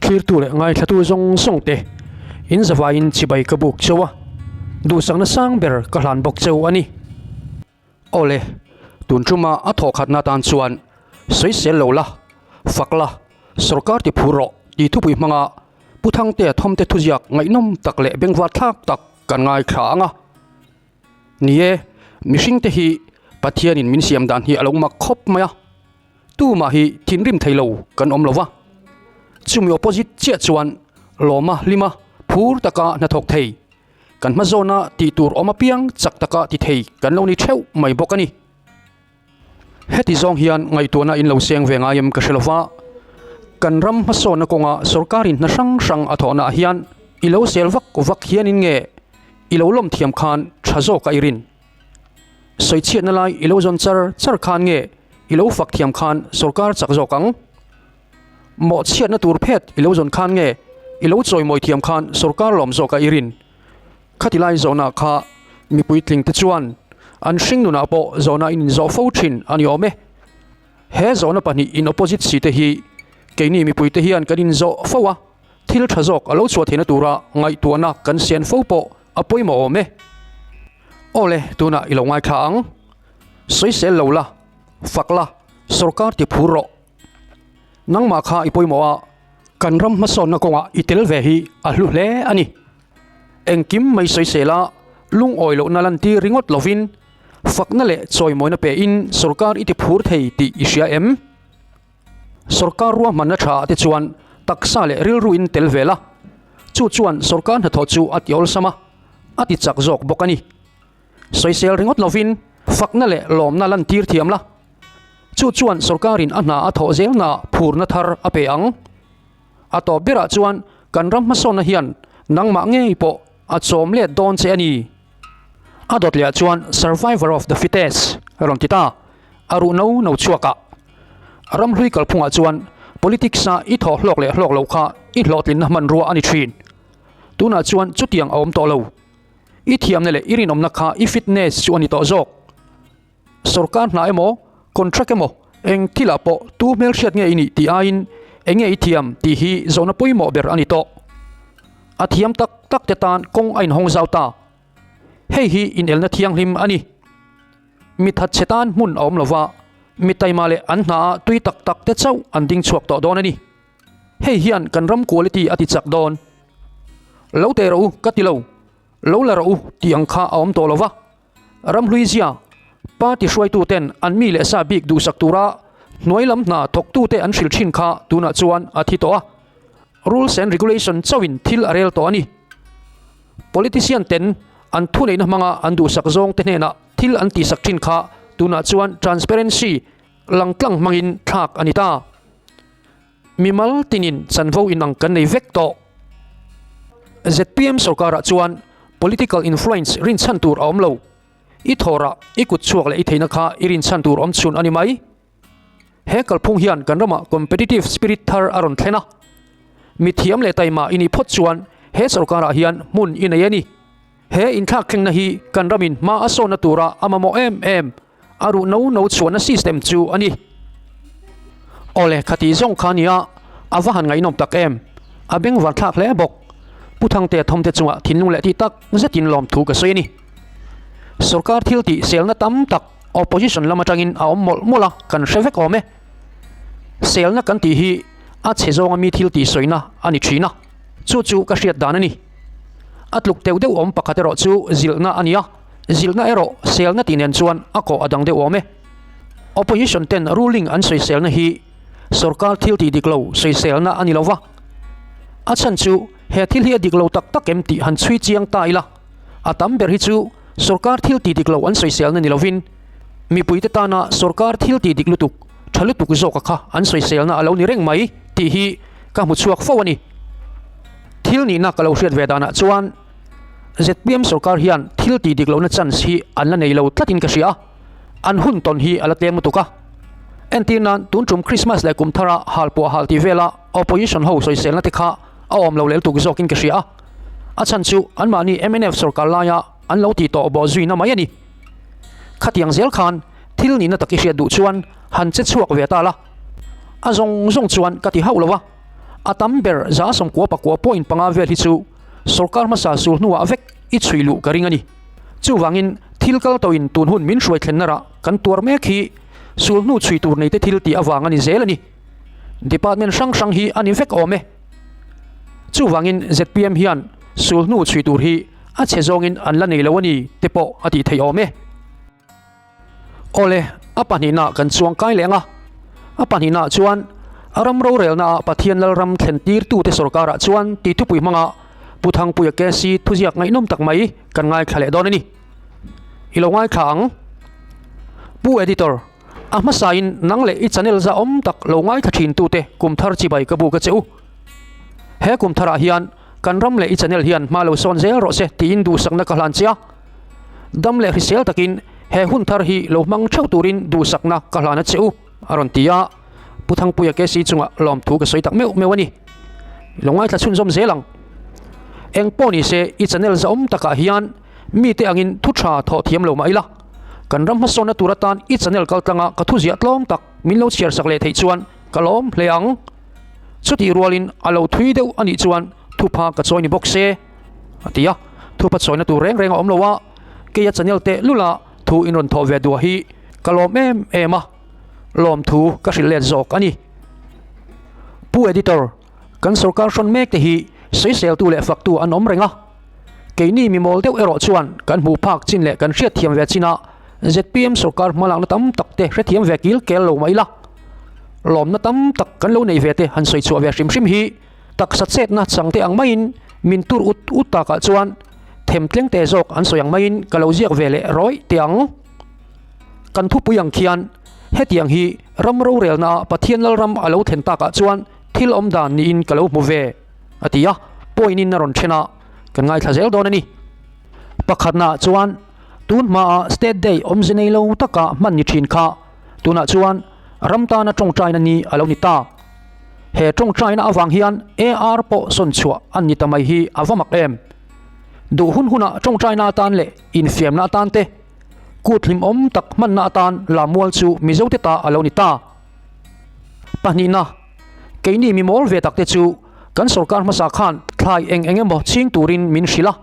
Thlirtu leh ngaithlatu zawng zawng te in zavaiin chibai ka buk cheu a, duhsakna sang ber ka hlan bawk cheu a ni. Awle, tun tuma a thawhkhatna atan chuan sawisel lo la, fak la, sawrkar ti phur rawh tih thupui hmanga Pu Thangtea Thawmte thuziak ngaihnawm tak leh bengvar thlak tak kan ngaithla ang a. Ni e, mihringte hi Pathianin min siam dan hi a lo mak khawp mai a, tumah hi thinrim thei lo kan awm lo va. Chumi opposite chiah chuan lawma hlima phur taka hnathawk thei, kan hmazawna tih tur awm apiang chak taka ti thei kan lo ni theuh mai bawk a ni. Heti zawng hian ngaihtuahna in lo seng ve ngai em ka hre lo va, kan ram hmasawnna kawnga sorkarin hna hrang hrang a thawhna ah hian i lo sel vak vak hianin nge i lo lawm thiam khan tha zawk a i rin? Sawichhiatna lai i lo zawn char char khan nge i lo fak thiam khan sorkar chak zawk ang? Mawhchhiatna tur phet i lo zawn khan nge i lo chawimawi thiam khan sorkar lawm zawk a i rin? Khati lai zawhna kha mipui tling te chuan an hring nunah pawh zawhna in inzawh fo thin a ni awm e. He zawhna pahnih in opposite si te hi keini mipui te hian kan inzawh fo a, thil tha zawk a lo chhuah theihna tura ngaihtuahna kan sian fo pawh a pawimawh awm e. Awle, tunah i lo ngaithla ang. Sawisel lo la, fak la, sawrkar ti phur rawh. Nangmah kha i pawimawh a, kan ram hmasawnna kawngah i tel ve hi a hlu hle a ni. Engkim mai sawisel a, lungawi lohna lantir ringawt lovin, fakna leh chawimawina pein sawrkar i ti phur thei tih i hria em? Sawrkar ruahmanna tha ah te chuan taksa leh rilruin tel vel a, chu chuan sawrkar hnathawh chu a ti awlsam a, a ti chak zawk bawk a ni. Sawisel ringawt lovin fakna leh lawmna lantir thiam la, chu chuan sawrkarin a hna a thawh zelna phurna thar a pe ang. A tawp berah chuan kan ram hmasawnna hian nangmah ngei pawh a chawm let dawn che a ni. A dawt lehah chuan Survivor of the Fittest a rawn ti ta, a ruh no no chhuak a. Ramhlui kalphungah chuan politics-a i thawh hlawk leh hlawk loh kha i hlawhtlinna hmanrua a ni thin. Tunah chuan chutiang a awm tawh lo. I thiamna leh i rinawmna kha i fitness chu a ni tawh zawk. Sorkar hna emaw, contract emaw, eng thilah pawh tu hmelhriat nge i nih tih aiin eng nge i thiam tih hi zawhna pawimawh ber a ni tawh. A thiam tak tak te tan kawng a inhawng zau ta. Hei hi inelna thianghlim a ni. Mi thatchhe tan hmun a awm lova, mi taima leh an hnaah tui tak tak te chauh an ding chhuak tawh dawn a ni. Hei hian kan ram quality a ti chak dawn. Lo teh rawh u ka ti lo, lo la rawh u tih ang kha a awm tawh lova. Ramhlui zia, party hruaituten an mi leh sa bik duhsak tura hnuai lam hna thawktute an hrilh thin kha tunah chuan a thi tawh a. Rules and regulation chauhin thil a rel tawh a ni. Politician ten an thuneihna hmanga an duhsak zawngte hnenah thil an tihsak thin kha tunah chuan transparency langtlang hmangin thlak a ni ta. Mimal tinin chanvo inang kan nei vek tawh. Zpm sorkarah chuan political influence rinchhan tur a awm lo. I thawrah, i kut chhuak leh i theihna kha i rinchhan tur awm chhun a ni mai. He kalphung hian kan ramah competitive spirit thar a rawn thlen a. Mi thiam leh taima i nih phawt chuan he sorkarah hian hmun i nei a ni. He inthlak thlengna hi kan ramin hma a sawnna tura a mamawh em em A ruh no no chhuahna system chu a ni. Awle, khati zawng kha nia, a va han ngaihnawm tak em. A bengvar thlak hle bawk. Pu Thangtea thawmte chungah thinlung leh tih tak zetin lawmthu ka sawi a ni. Sorkar thil tih selna tam tak opposition lam atangin a awm mawlh mawlh a, kan hre vek awm e. Selna kan tih hi a chhe zawnga mi thil tih sawina a ni thin a, chu chu ka hriat dan a ni. A tluk teuh deuh awm pakhat erawh chu zilhna a ni a. Zilhna erawh selna tih nen chuan a kawh a dang deuh awm e. Opposition ten ruling an sawiselna hi sorkar thil tih dik lo sawiselna a ni lo va. A chhan chu he thil hi a dik lo tak tak em tih han chhui chiang ta ila. A tam ber hi chu sorkar thil tih dik lo an sawiselna ni lovin mipuite tana sorkar thil tih dik lutuk, tha lutuk zawka kha an sawiselna a lo ni reng mai tih hi ka hmu chhuak fo a ni. Thil nihna ka lo hriat ve danah chuan. Zpm sorkar hian thil tih dik lohna chance hi an la nei lo tlatin ka hria a, an hun tawn hi a la tlem lutuk a. Entir nan tun tum Christmas leh kum thara hal puah hal tih vela opposition ho sawiselna te kha a awm lo leh lutuk zawkin ka hria a. A chhan chu anmahni mnf sorkar laia an lo tih tawh bawh zuina mai a ni. Khatiang zel khan thil nihna tak i hriat duh chuan han che chhuak ve ta la. A zawng zawng chuan ka ti hauh lo a. A tam ber 95 point panga vel hi chu sorkar hmasa sul hnuah vek i chhui luh ka ring a ni. Chuvangin thil kal tawhin tun hun min hruai thlenna rah kan tuar mek hi sul hnu chhui tur neite thil tih avang a ni zel a ni. Department hrang hrang hi a ni vek awm e. Chuvangin zpm hian sul hnu chhui tur hi a chhe zawngin an la nei lo a ni te pawh a tih theih awm e. Awle, a pahnihna kan chuang kai leh ang a. A pahnihnaah chuan a ram rorelnaah Pathian Lalram thlen tirtute sorkarah chuan tih thupui hmanga Pu Thangpuia KC thuziak ngaihnawm tak mai kan ngaithla leh dawn a ni. I lo ngaithla ang. Pu Editor, a hmasain nang leh i channel zahawm tak lo ngaithla thintute kum thar chibai ka buk a che u. He kum tharah hian kan ram leh i channel hian hma lo sawn zel rawh se tiin duhsakna ka hlan che a. Dam leh hrisel takin he hun thar hi lo hmang theuh turin duhsakna ka hlan a che u, a rawn ti a. Pu Thangpuia KC chungah lawmthu ka sawi tak meuh meuh a ni. I lo ngaithla chhunzawm zel ang. Eng pawh ni se i channel zahawm takah hian mite angin thu tha thawh thiam lo mah ila, kan ram hmasawnna tur atan i channel kaltlanga ka thu ziah tlawm tak min lo chhiar sak leh theih chuan ka lawm hle ang. Chutih rualin a lo thui deuh a nih chuan thupha ka chawi ni bawk se. A ti a, thupa chawina tur reng reng a awm lo a, keia channel teh lula thu in rawn thawh ve duah hi ka lawm em em a, lawm thu ka hrilh let zawk a ni. Pu Editor, kan sorkar hrawn mek te hi sawiseltu leh faktu an awm reng a, keini mi mawl deuh erawh chuan kan hmuh phak chin leh kan hriatthiam ve chin a, zpm sorkar hmalakna tam tak te hrethiam ve kil kel lo mah ila, lawmna tam tak kan lo nei ve te han sawi chhuah ve hrim hrim hi Taksa chetna changte ang maiin min tur ut ut takah chuan themtleng te zawk an sawi ang maiin ka lo ziak ve leh rawih teh ang. Kan thupui ang khian hetiang hi ram rorelnaah Pathian Lalram a lo thlen takah chuan thil awm dan niin ka lo hmu ve, a ti a, point in a rawn then a, kan ngaithla zel dawn a ni. Pakhatnaah chuan tun hmaa State Day awmze nei lo taka hman ni thin kha tunah chuan ram tana tawngtaina ni a lo ni ta. He tawngtaina avang hian AR pawh sawn chhuah an ni ta mai hi a va mak em? Duh hun hunah tawngtaina atan leh infiamna atan te, kut hlimawm tak hmanna atan Lamual chu Mizote ta a lo ni ta. Pahnihna, keini mi mawl ve takte chu kan sorkar hmasa khan thlai eng eng emaw chhing turin min hrilh a,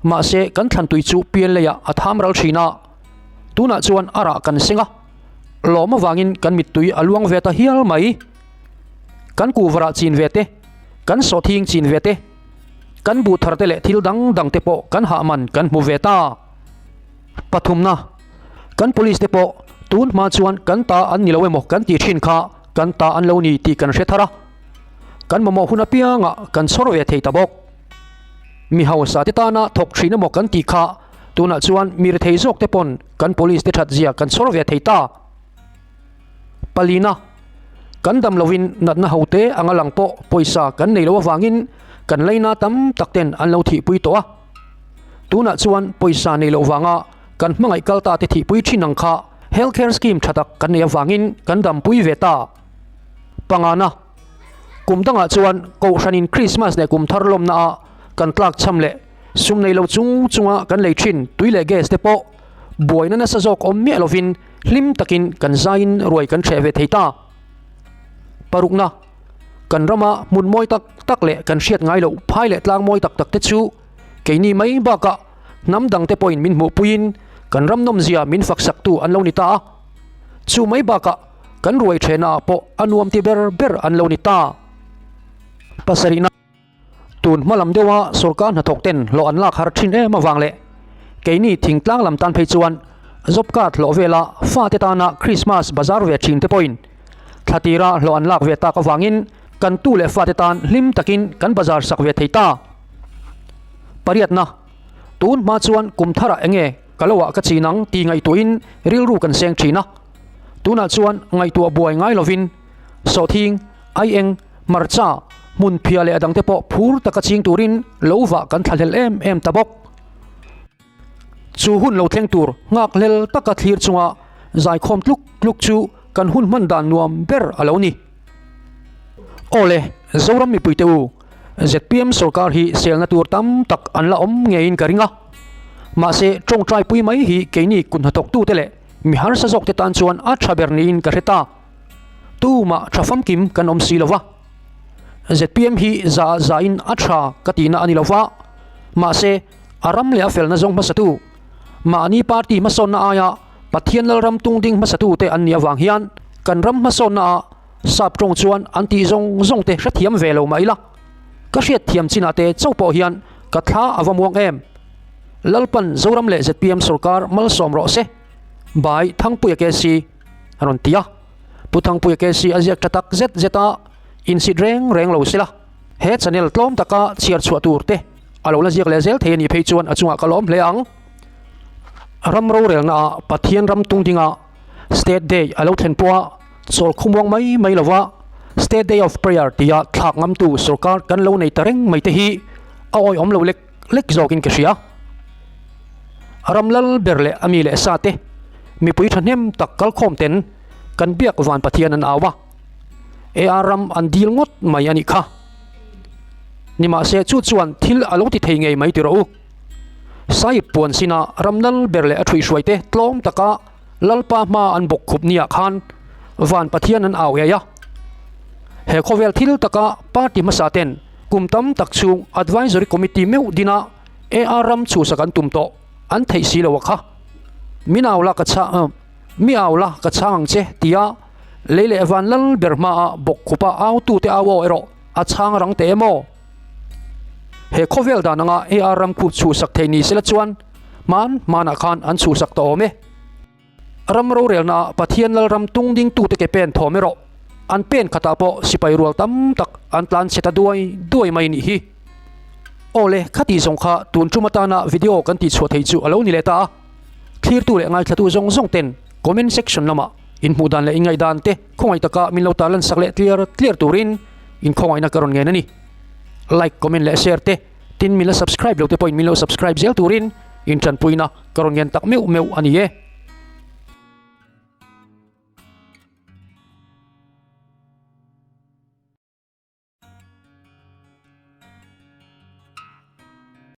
mahse kan thlantui chu pian leiah a tham ral thin a, tunah chuan a rah kan seng a. Lawm avangin kan mittui a luang ve ta hial mai. Kan kuhvarah chin ve te, kan sawhthing chin ve te, kan buh thar te leh thil dang dang te pawh kan hah man kan hmu ve ta. Pathumna, kan police te pawh tun hma chuan kan ta an ni lo emaw kan tih thin kha kan ta an lo ni tih kan hre thar a. Kan mamawh hun apiangah kan chhawr ve thei ta bawk. Mi hausa te tana thawk thin emaw kan tih kha tunah chuan mi rethei zawk te pawn kan police te that zia kan chhawr ve thei ta. Palina, kan dam lovin natna ho te anga lang pawh pawisa kan nei lo avangin kan laina tam tak ten an lo thihpui tawh a. Tunah chuan pawisa nei loh vanga kan hmangaih kal ta te thihpui thin ang kha health care scheme tha tak kan nei avangin kan dampui ve ta. Pangana, kum dangah chuan Kohhranin Krismas leh kum thar lawmnaah kan tlak cham leh sum nei lo chung chunga kan lei thin tui leh gas te pawh buaina nasa zawk awm miah lovin hlim takin kan zaiin ruai kan hreh ve thei ta. Parukna, kan rama hmun mawi tak tak leh kan hriat ngai loh phai leh tlang mawi tak tak te chu keini mai bakah hnam dang te pawhin min hmuhpuiin kan ram nawmzia min faksaktu an lo ni ta a. Chu mai bakah kan ruai ṭhenaah pawh a nuam ti ber ber an lo ni ta. Pasarihna. Tun hma lam deuha sorkar hnathawk ten hlawh an lak har thin em avang leh keini thingtlang lam tan phei chuan job card hlawh vela fate tana Christmas bazar ve thin te pawhin thla tira hlawh an lak ve tak avangin kan tu leh fate tan hlim takin kan bazar sak ve thei ta. Pariatna, Tun hma chuan kum tharah enge ka lo ah ka chin ang tih ngaihtuahin rilru kan seng thin a, tunah chuan ngaihtuah buai ngai lovin sawhthing, aieng, Hmarcha, hmun phia leh a dangte pawh phur taka ching turin lo vah kan thlahlel em em ta bawk. Chu hun lo thleng tur nghakhlel taka thlir chunga zaikhawm tluk tluk chu kan hun hman dan nuam ber a lo ni. Awle, Zoram mipuite u, zpm sorkar hi selna tur tam tak an la awm ngeiin ka ring a. Mahse, tawngtai pui mai hi keini kut hnathawktute leh mi harsa zawkte tan chuan a tha ber niin ka hre ta. Tumah tha famkim kan awm si lo va. Zpm hi za za in a tha ka tihna a ni lo va, mahse a ram leh a felna zawng hmasatu, mahni party hmasawnna aia Pathian Lalram tungding hmasatu te an nih avang hian kan ram hmasawnna ah sap tawng chuan an tih zawng zawng te hrethiam ve lo mah ila, ka hriatthiam chinah te chauh pawh hian ka thla a va muang em. Lalpan Zoram leh zpm sorkar malsawm rawh se. By Thangpuia KC a rawn ti a. Pu Thangpuia KC a ziak tha tak zet zet a, insit reng reng lo sela. He channel tlawm taka chhiar chhuah tur te a lo la ziak leh zel thei a nih phei chuan a chungah ka lawm hle ang. Ram rorelna ah Pathian ram tung dinga State Day a lo thlen pawh a chawl khawmuang mai mai lova State Day of Prayer tia thlak ngamtu sorkar kan lo nei ta reng mai te hi a awihawm lo lek lek zawkin ka hria. Ram lal ber leh a mi leh sa te mipui thahnem tak kalkhawm ten kan biak van Pathian an au a, AR ram an dil ngawt mai a nih kha. Nimahse chu chuan thil a lo ti thei ngei mai ti rawh u. Sahib puan sinah ram lal ber leh a ṭhuihhruai te tlawm taka Lalpa hma an bawk khup niah khan van Pathian an au ei a. He khawvel thil taka party hmasa ten kum tam tak chhung Advisory Committee meuh dina AR ram chhuhsak an tum tawh an theih si lo a kha. Min au la ka chhang mi au la ka chhang ang che tia lei leh van lal ber hmaah bawk khupa autute au aw erawh a chhang rang teh em aw? He khawvel dan anga AR ram khu chhuhsak thei ni sela chuan hman hmanah khan an chhuhsak ta awm e. Ram rorelnaah Pathian Lalram tung dingtute ke pen thawm erawh an pen khatah pawh sipai rual tam tak an tlan chhe ta duai duai mai nih hi. Awle, khati zawng kha tun tum atana video kan tihchhuah thei chu a lo ni leh ta a. Thlirtu leh ngaithlatu zawng zawng ten comment section lamah inhmuh dan leh inngaihdan te khawngaih taka min lo tarlan sak leh tliar tliar turin inkhawngaihna ka rawn ngen a ni. Like, comment leh share te tin min la subscribe lo te pawhin min lo subscribe zel turin intanpuina ka rawn ngen tak meuh meuh a ni e.